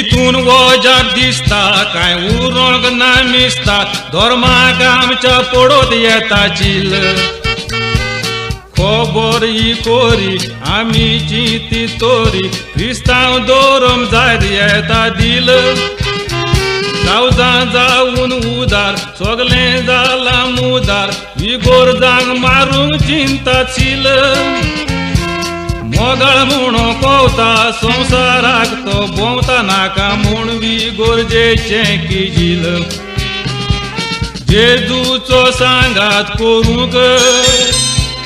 तितून वजाप दिसता कांय उरोंक ना मिसता धर्माक आमच्या पडत येता चिल खबर ही कोरी आमी चिंती तोरी क्रिस्तांव धर्म जायत येता दिल कावजां जावन उदार सगलें जालां मुदार इगोर्जांक मारूंक चिंता चिल मोगाळ म्हूण कोवता संवसाराक तो भोंवता नाका म्हूण विगोर्जेचें किजील जेजूचो सांगात करूंक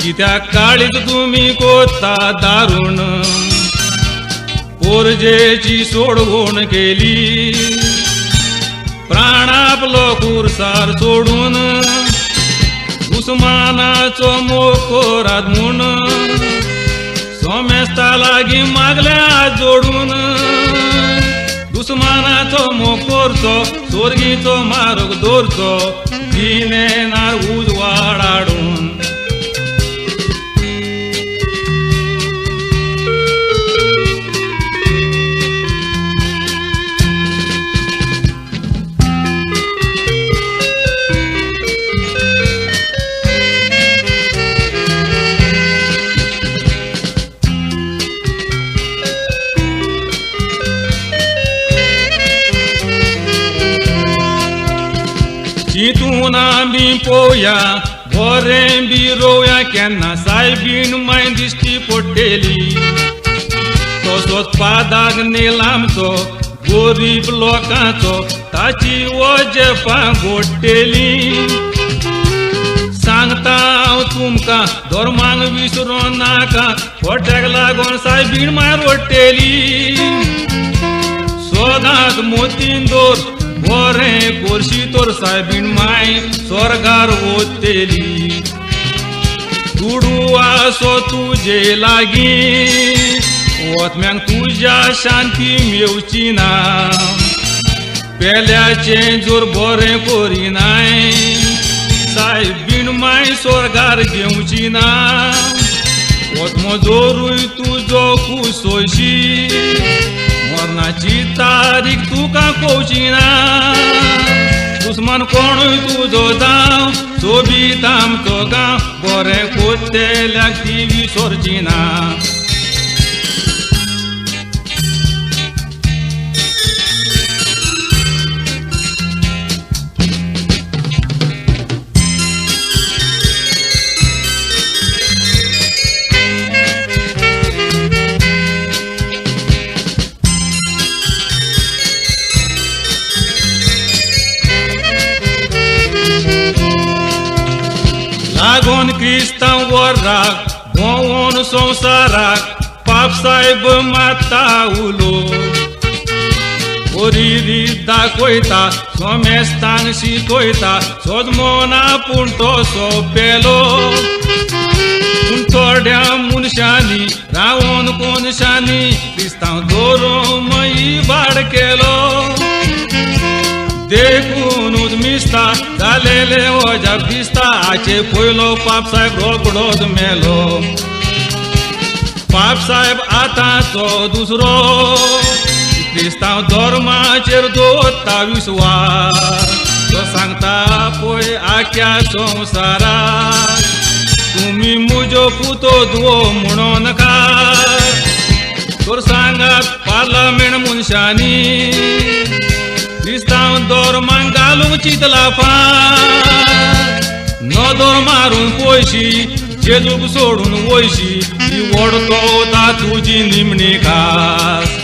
कित्याक काळीज तुमी कोत्ता दारूण पोरजेची सोडवण केली प्राण आपलो कुर्सार सोडून दुस्मानाचो मोग करात म्हूण सोमेस्ता लागीं मागल्या जोडून दुस्मानाचो मोग करचो सोर्गीचो मार्ग दवरचो जिणेनार उजवाड हाडून. चिंतून आमी पोवया बरें बी रोवया केन्ना सायबीण माय दिश्टी पडटेली तसोच पादाक नेल आमचो गरीब लोकांचो ताची वजेफां गोडटेली. सांगता हांव तुमकां धर्मांक विसरों नाका खोट्याक लागून सायबीण माय रोडटेली. सदांच मोतीन दवर बरें करशी तर सायबीण माय स्वर्गार वतली. दुडू आसो तुजे लागीं वतम्यांक तुज्या शांती मेवची ना पेल्याचें जर बरें करिनाय सायबीण माय स्वर्गार घेवची ना. वतमो जोरूय तुजो कुसोशी मरणाची तारीख तुका कळची ना. दुस्मान कोणूय तुजो जावं सोबीत आमचो गांव बरें कोत्तेल्याक ती विसरची ना. लागून क्रिस्तांव वराक भोंवून संवसाराक पाप सायब माता उलो बरी रीत दाखयता सोमेस्तांक शिकयता सोजमोना पूण तसो पेलो. पूण थोड्या मनशांनी रावोन कोनशांनी क्रिस्तांव धर्म इबाड केलो. देखूनच मिसता जालेले वजाप दिसता हाचे पयलो पाप सायब रोकडोच मेलो. पाप सायब आतांचो दुसरो क्रिस्तांव धर्माचेर दवरता विस्वास तो सांगता पळय आख्या संवसाराक तुमी म्हजो पुतो धुवो म्हणो नाका. तर सांगात पार्लमेंट मनशांनी क्रिस्तांव धर्मांक घालूंक चिंतला फार नदर मारून पयशी जेजूक सोडून वयशी ती वडतो तुजी निमणी खास.